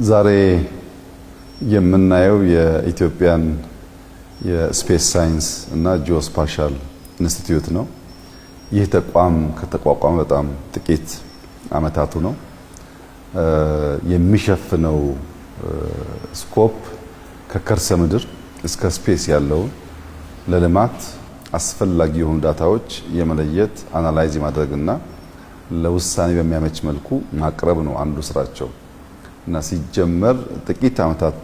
ዛሬ የምናየው የኢትዮጵያን የ Space Science እና Geospatial ኢንስቲትዩት ነው። ይህ ተቋም ከተቋቋመ በጣም ጥቂት ዓመታቱ ነው። የሚሸፍነው scope ከከርሰ ምድር እስከ space ያለውን ለልማት አስፈላጊ የሆኑ data ዎች የመለየት፣ analyze የማድረግና ለውሳኔ በሚያመች መልኩ ማቅረብ ነው አንዱ ስራቸው እና ሲጀመር ጥቂት ዓመታት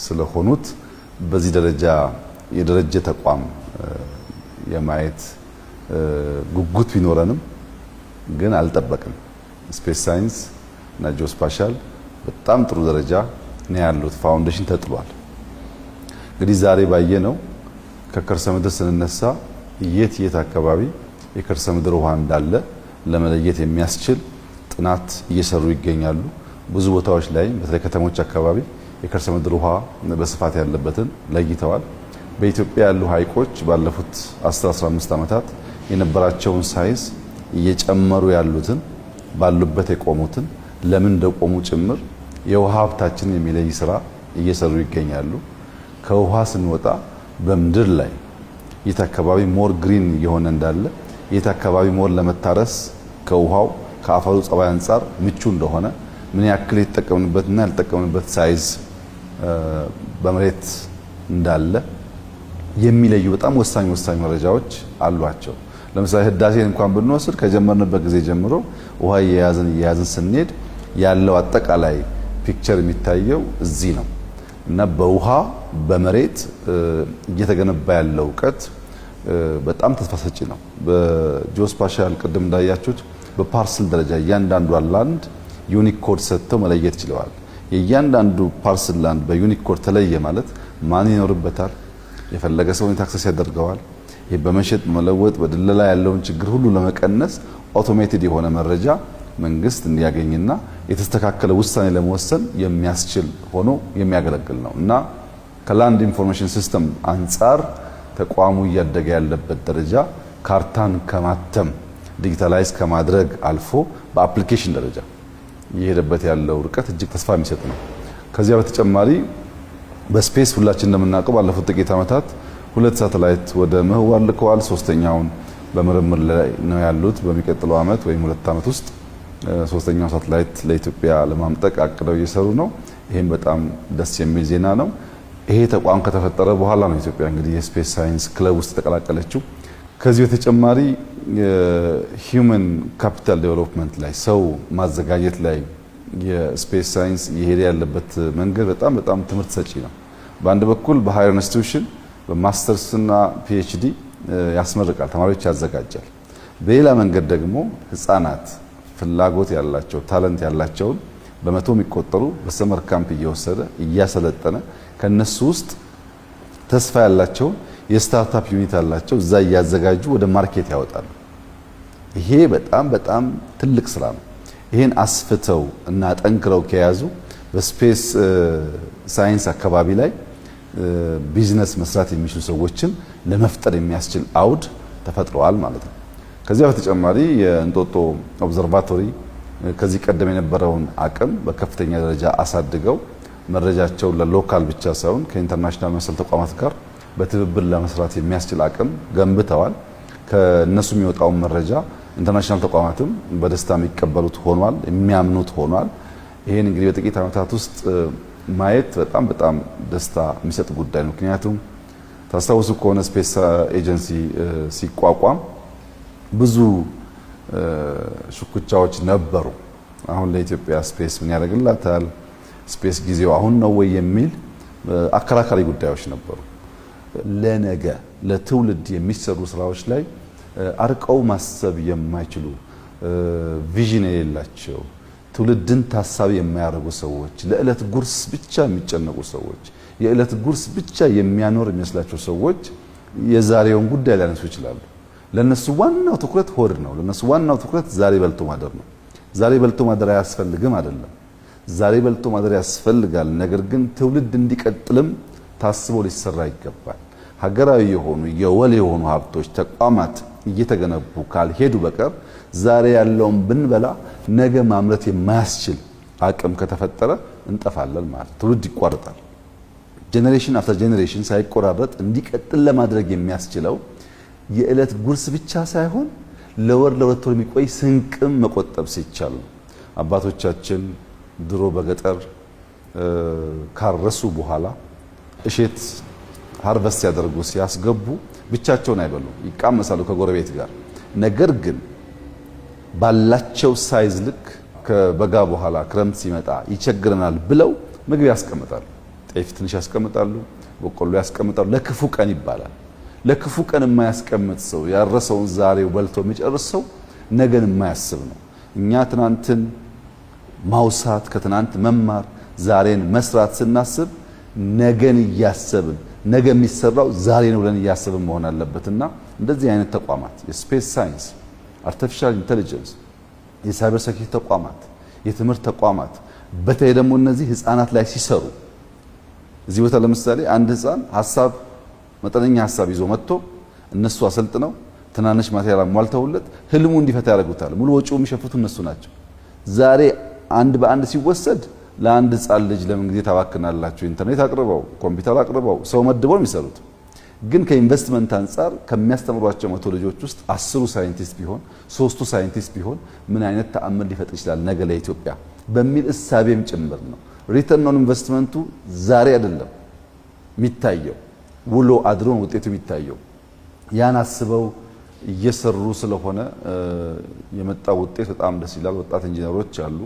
ስለሆኑት በዚህ ደረጃ የደረጀ ተቋም የማየት ጉጉት ቢኖረንም ግን አልጠበቅንም። Space Science እና Geospatial በጣም ጥሩ ደረጃ ነው ያሉት። Foundation ተጥሏል። እንግዲህ ዛሬ ባየነው ከከርሰ ምድር ስንነሳ የት የት አካባቢ የከርሰ ምድር ውሃ እንዳለ ለመለየት የሚያስችል ጥናት እየሰሩ ይገኛሉ። ብዙ ቦታዎች ላይ፣ በተለይ ከተሞች አካባቢ የከርሰ ምድር ውሃ በስፋት ያለበትን ለይተዋል። በኢትዮጵያ ያሉ ሐይቆች ባለፉት 10 15 ዓመታት የነበራቸውን size እየጨመሩ ያሉትን፣ ባሉበት የቆሙትን፣ ለምን እንደቆሙ ጭምር የውሃ ሀብታችንን የሚለይ ስራ እየሰሩ ይገኛሉ። ከውሃ ስንወጣ በምድር ላይ የት አካባቢ more green እየሆነ እንዳለ፣ የት አካባቢ more ለመታረስ ከውሃው ከአፈሩ ጸባይ አንጻር ምቹ እንደሆነ፣ ምን ያክል የተጠቀምንበትና ያልተጠቀምንበት size በመሬት እንዳለ የሚለዩ በጣም ወሳኝ ወሳኝ መረጃዎች አሏቸው። ለምሳሌ ህዳሴን እንኳን ብንወስድ ከጀመርንበት ጊዜ ጀምሮ ውሃ እየያዝን እየያዝን ስንሄድ ያለው አጠቃላይ picture የሚታየው እዚህ ነው እና በውሃ በመሬት እየተገነባ ያለው እውቀት በጣም ተስፋ ሰጪ ነው። በ geospatial ቅድም እንዳያችሁት በ parcel ደረጃ እያንዳንዷ land unique code ሰጥተው መለየት ችለዋል። የእያንዳንዱ parcel land በ unique code ተለየ ማለት ማን ይኖርበታል፣ የፈለገ ሰው access ያደርገዋል። ይህ በመሸጥ፣ በመለወጥ፣ በድለላ ያለውን ችግር ሁሉ ለመቀነስ automated የሆነ መረጃ መንግስት እንዲያገኝና የተስተካከለ ውሳኔ ለመወሰን የሚያስችል ሆኖ የሚያገለግል ነው እና ከ land information system አንጻር ተቋሙ እያደገ ያለበት ደረጃ ካርታን ከማተም፣ digitalize ከማድረግ አልፎ በ application ደረጃ እየሄደበት ያለው ርቀት እጅግ ተስፋ የሚሰጥ ነው። ከዚያ በተጨማሪ በ space ሁላችን እንደምናውቀው ባለፉት ጥቂት ዓመታት ሁለት ሳተላይት ወደ ምህዋር ልከዋል። ሶስተኛውን በምርምር ላይ ነው ያሉት። በሚቀጥለው ዓመት ወይም 2 ዓመት ውስጥ ሶስተኛው ሳተላይት ለኢትዮጵያ ለማምጠቅ አቅደው እየሰሩ ነው። ይህም በጣም ደስ የሚል ዜና ነው። ይሄ ተቋም ከተፈጠረ በኋላ ነው ኢትዮጵያ እንግዲህ የ space science club ውስጥ የተቀላቀለችው። ከዚህ በተጨማሪ የ human capital development ላይ፣ ሰው ማዘጋጀት ላይ የ space science እየሄደ ያለበት መንገድ በጣም በጣም ትምህርት ሰጪ ነው። በአንድ በኩል በ higher institution በ masters እና PhD ያስመርቃል፣ ተማሪዎች ያዘጋጃል። በሌላ መንገድ ደግሞ ህጻናት፣ ፍላጎት ያላቸው፣ talent ያላቸውን በመቶ የሚቆጠሩ በ summer camp እየወሰደ እያሰለጠነ ከነሱ ውስጥ ተስፋ ያላቸውን የ startup unit አላቸው፣ እዛ እያዘጋጁ ወደ market ያወጣሉ። ይሄ በጣም በጣም ትልቅ ስራ ነው። ይሄን አስፍተው እና ጠንክረው ከያዙ በ space science አካባቢ ላይ ቢዝነስ መስራት የሚችሉ ሰዎችን ለመፍጠር የሚያስችል አውድ ተፈጥሯል ማለት ነው። ከዚያ በተጨማሪ የእንጦጦ observatory ከዚህ ቀደም የነበረውን አቅም በከፍተኛ ደረጃ አሳድገው መረጃቸውን ለ local ብቻ ሳይሆን ከ international መሰል ተቋማት ጋር በትብብር ለመስራት የሚያስችል አቅም ገንብተዋል። ከእነሱ የሚወጣውን መረጃ international ተቋማትም በደስታ የሚቀበሉት ሆኗል፣ የሚያምኑት ሆኗል። ይሄን እንግዲህ በጥቂት ዓመታት ውስጥ ማየት በጣም በጣም ደስታ የሚሰጥ ጉዳይ ነው። ምክንያቱም ታስታውሱ ከሆነ space agency ሲቋቋም ብዙ ሽኩቻዎች ነበሩ። አሁን ለኢትዮጵያ space ምን ያደርግላታል? Space ጊዜው አሁን ነው ወይ የሚል አከራካሪ ጉዳዮች ነበሩ። ለነገ ለትውልድ የሚሰሩ ስራዎች ላይ አርቀው ማሰብ የማይችሉ፣ vision የሌላቸው፣ ትውልድን ታሳቢ የማያደርጉ ሰዎች፣ ለዕለት ጉርስ ብቻ የሚጨነቁ ሰዎች፣ የዕለት ጉርስ ብቻ የሚያኖር የሚመስላቸው ሰዎች የዛሬውን ጉዳይ ሊያነሱ ይችላሉ። ለነሱ ዋናው ትኩረት ሆድ ነው። ለነሱ ዋናው ትኩረት ዛሬ በልቶ ማደር ነው። ዛሬ በልቶ ማደር አያስፈልግም አይደለም። ዛሬ በልቶ ማደር ያስፈልጋል። ነገር ግን ትውልድ እንዲቀጥልም ታስቦ ሊሰራ ይገባል። ሀገራዊ የሆኑ የወል የሆኑ ሀብቶች፣ ተቋማት እየተገነቡ ካልሄዱ በቀር ዛሬ ያለውን ብንበላ ነገ ማምረት የማያስችል አቅም ከተፈጠረ እንጠፋለን ማለት ነው። ትውልድ ይቋረጣል። Generation after generation ሳይቆራረጥ እንዲቀጥል ለማድረግ የሚያስችለው የዕለት ጉርስ ብቻ ሳይሆን ለወር ለሁለት ወር የሚቆይ ስንቅም መቆጠብ ሲቻል ነው። አባቶቻችን ድሮ በገጠር ካረሱ በኋላ እሸት harvest ሲያደርጉ ሲያስገቡ ብቻቸውን አይበሉም፣ ይቃመሳሉ ከጎረቤት ጋር። ነገር ግን ባላቸው size ልክ ከበጋ በኋላ ክረምት ሲመጣ ይቸግረናል ብለው ምግብ ያስቀምጣሉ። ጤፍ ትንሽ ያስቀምጣሉ፣ በቆሎ ያስቀምጣሉ። ለክፉ ቀን ይባላል። ለክፉ ቀን የማያስቀምጥ ሰው፣ ያረሰውን ዛሬው በልቶ የሚጨርስ ሰው ነገን የማያስብ ነው። እኛ ትናንትን ማውሳት፣ ከትናንት መማር፣ ዛሬን መስራት ስናስብ ነገን እያሰብን፣ ነገ የሚሰራው ዛሬ ነው ብለን እያሰብን መሆን አለበትና እንደዚህ አይነት ተቋማት የ space science፣ artificial intelligence፣ የ cyber security ተቋማት፣ የትምህርት ተቋማት፣ በተለይ ደግሞ እነዚህ ህፃናት ላይ ሲሰሩ፣ እዚህ ቦታ ለምሳሌ አንድ ህፃን ሀሳብ፣ መጠነኛ ሀሳብ ይዞ መጥቶ እነሱ አሰልጥነው ትናንሽ material አሟልተውለት ህልሙ እንዲፈታ ያደርጉታል። ሙሉ ወጪው የሚሸፍቱ እነሱ ናቸው። ዛሬ አንድ በአንድ ሲወሰድ ለአንድ ህፃን ልጅ ለምን ጊዜ ታባክናላችሁ? ኢንተርኔት አቅርበው፣ ኮምፒውተር አቅርበው፣ ሰው መድበው የሚሰሩት ግን ከኢንቨስትመንት አንጻር ከሚያስተምሯቸው 100 ልጆች ውስጥ 10ሩ ሳይንቲስት ቢሆን፣ ሶስቱ ሳይንቲስት ቢሆን ምን አይነት ተአምር ሊፈጥር ይችላል ነገ ለኢትዮጵያ በሚል እሳቤም ጭምር ነው። Return on investment ኡ ዛሬ አይደለም የሚታየው፣ ውሎ አድሮ ነው ውጤቱ የሚታየው። ያን አስበው እየሰሩ ስለሆነ የመጣው ውጤት በጣም ደስ ይላል። ወጣት ኢንጂነሮች አሉ፣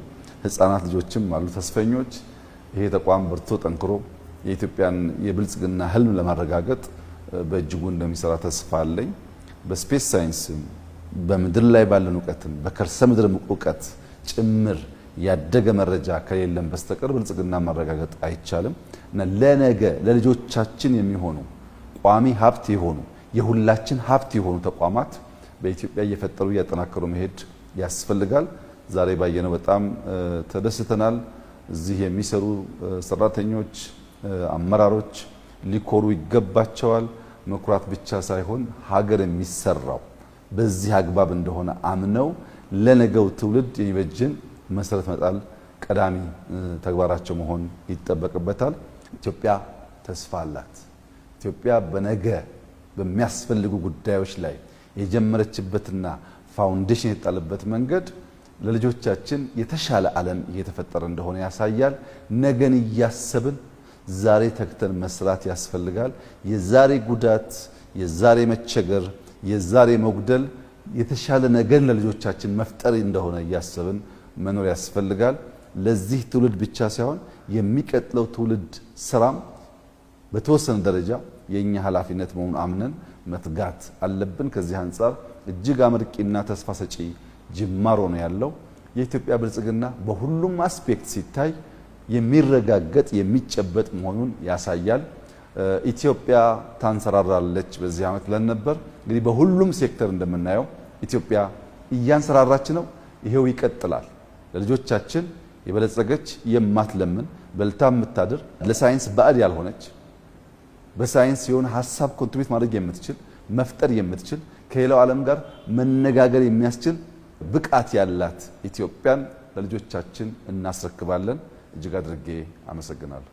ህፃናት ልጆችም አሉ፣ ተስፈኞች። ይሄ ተቋም በርትቶ ጠንክሮ የኢትዮጵያን የብልጽግና ህልም ለማረጋገጥ በእጅጉ እንደሚሰራ ተስፋ አለኝ። በ space science ም፣ በምድር ላይ ባለን እውቀትም፣ በከርሰ ምድር እውቀት ጭምር ያደገ መረጃ ከሌለን በስተቀር ብልጽግና ማረጋገጥ አይቻልም እና ለነገ ለልጆቻችን የሚሆኑ፣ ቋሚ ሀብት የሆኑ፣ የሁላችን ሀብት የሆኑ ተቋማት በኢትዮጵያ እየፈጠሩ እያጠናከሩ መሄድ ያስፈልጋል። ዛሬ ባየነው በጣም ተደስተናል። እዚህ የሚሰሩ ሰራተኞች፣ አመራሮች ሊኮሩ ይገባቸዋል። መኩራት ብቻ ሳይሆን ሀገር የሚሰራው በዚህ አግባብ እንደሆነ አምነው ለነገው ትውልድ የሚበጅን መሰረት መጣል ቀዳሚ ተግባራቸው መሆን ይጠበቅበታል። ኢትዮጵያ ተስፋ አላት። ኢትዮጵያ በነገ በሚያስፈልጉ ጉዳዮች ላይ የጀመረችበትና foundation የጣለበት መንገድ ለልጆቻችን የተሻለ ዓለም እየተፈጠረ እንደሆነ ያሳያል። ነገን እያሰብን ዛሬ ተግተን መስራት ያስፈልጋል። የዛሬ ጉዳት፣ የዛሬ መቸገር፣ የዛሬ መጉደል የተሻለ ነገን ለልጆቻችን መፍጠር እንደሆነ እያሰብን መኖር ያስፈልጋል። ለዚህ ትውልድ ብቻ ሳይሆን የሚቀጥለው ትውልድ ስራም በተወሰነ ደረጃ የእኛ ኃላፊነት መሆኑን አምነን መትጋት አለብን። ከዚህ አንጻር እጅግ አመርቂና ተስፋ ሰጪ ጅማሮ ነው ያለው። የኢትዮጵያ ብልጽግና በሁሉም aspect ሲታይ የሚረጋገጥ፣ የሚጨበጥ መሆኑን ያሳያል። ኢትዮጵያ ታንሰራራለች በዚህ ዓመት ብለን ነበር። እንግዲህ በሁሉም ሴክተር እንደምናየው ኢትዮጵያ እያንሰራራች ነው። ይሄው ይቀጥላል። ለልጆቻችን የበለጸገች፣ የማትለምን፣ በልታ የምታድር፣ ለሳይንስ ባዕድ ያልሆነች፣ በሳይንስ የሆነ ሀሳብ contribute ማድረግ የምትችል፣ መፍጠር የምትችል፣ ከሌላው ዓለም ጋር መነጋገር የሚያስችል ብቃት ያላት ኢትዮጵያን ለልጆቻችን እናስረክባለን። እጅግ አድርጌ አመሰግናለሁ።